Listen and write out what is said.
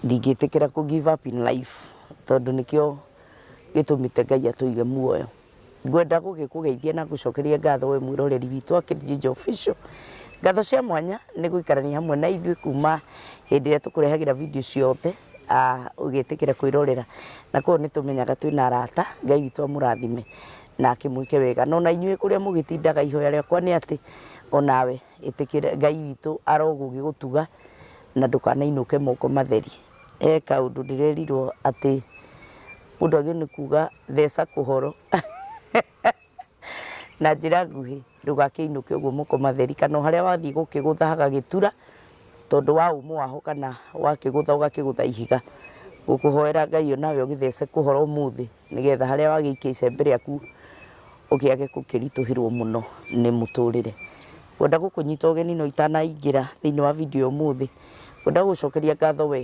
Ndingĩtĩkĩra kũ give up in life tondũ nĩkĩo gĩtũmĩte Ngai atũige muoyo. Ngwenda gũgĩkũgeithia na ngũcokerie ngatho we mwĩroreri witũ wa Kĩrĩnjinja Official. Ngatho cia mwanya nĩ gũikarania hamwe na ithuĩ kuma hĩndĩ ĩrĩa tũkũrehagĩra video ciothe ũgĩtĩkĩra kwĩrorera. Na koguo nĩ tũmenyaga twĩna arata, Ngai witũ amũrathime na akĩmwĩke wega. Na ona inyuĩ kũrĩa mũgĩtindaga ihoya rĩakwa nĩ atĩ onawe ĩtĩkĩra Ngai witũ arogũgĩgũtuga na ndũkanainũke moko matheri. He kaũndũ ndĩrerirwo atĩ mũndũ agĩrĩirwo nĩ kuga theca kũhoro na njĩra nguhĩ ndũgakĩinũke ũguo moko matheri kana o harĩa wathiĩ gũkĩgũtha hagagĩtura tondũ wa ũmũ waho kana wakĩgũtha ũgakĩgũtha ihiga. Ngũkũhoera Ngai onawe ũgĩthece kũhoro ũmũthĩ nĩgetha harĩa wagĩikia icembe rĩaku ũkĩage gũkĩritũhĩrwo mũno nĩ mũtũrĩre. Ngwenda gũkũnyita ũgeni no itanaingĩra thĩinĩ wa video ya ũmũthĩ, ngwenda gũgũcokeria ngatho we.